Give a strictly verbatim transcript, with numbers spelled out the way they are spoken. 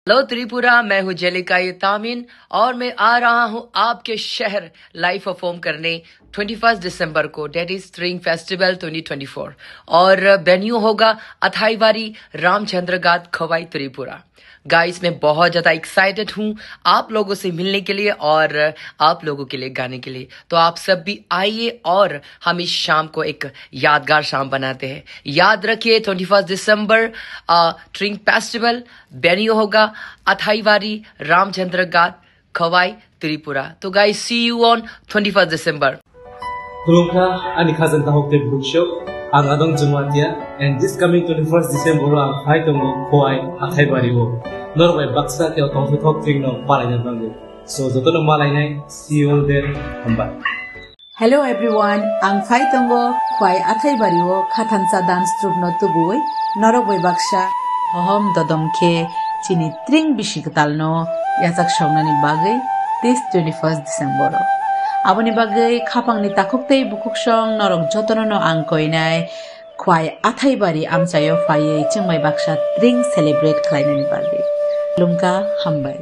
हेलो त्रिपुरा, मैं हूँ जेलिका ये तामिन और मैं आ रहा हूँ आपके शहर लाइव परफॉर्म करने ट्वेंटी फर्स्ट दिसंबर को, date is string festival twenty twenty four. और वेन्यू होगा अथाईवारी रामचंद्र घाट, खवाई, त्रिपुरा। गाइस, मैं बहुत ज़्यादा एक्साइटेड हूँ आप लोगों से मिलने के लिए और आप लोगों के लिए गाने के लिए। तो आप सब भी आइए और हम इस शाम को एक यादगार शाम बनाते हैं। याद रखिए, twenty first December, string festival, venue होगा अथाईवारी रामचंद्र घाट, खवाई, त्रिपुरा। तो guys, see you on twenty first December. Khulumkha, ani khajang takhuk tei bukhuk, ang Adong Jamatia, and this coming twenty-first December o ang phai tongo Khowai Athaibari o. Norok bai baksa khe o tongthok thok thik no malaina nango. So, jotono malainai, see you all there, hambai. Hello everyone, ang phai tongo Khowai Athaibari o khathansa dance troupe no tubui, norok bai baksa hohom dodom khe chini tring bisi kwtal no yachak songnani bagwi this twenty-first December o. Aboni bagwi khapangni takhuk tei bukhuk song norok jotono no ang koinai Khowai Athaibari amchaio phaiwi chwng bai baksa tring celebrate khlainani bagwi. Khulumkha, hambai.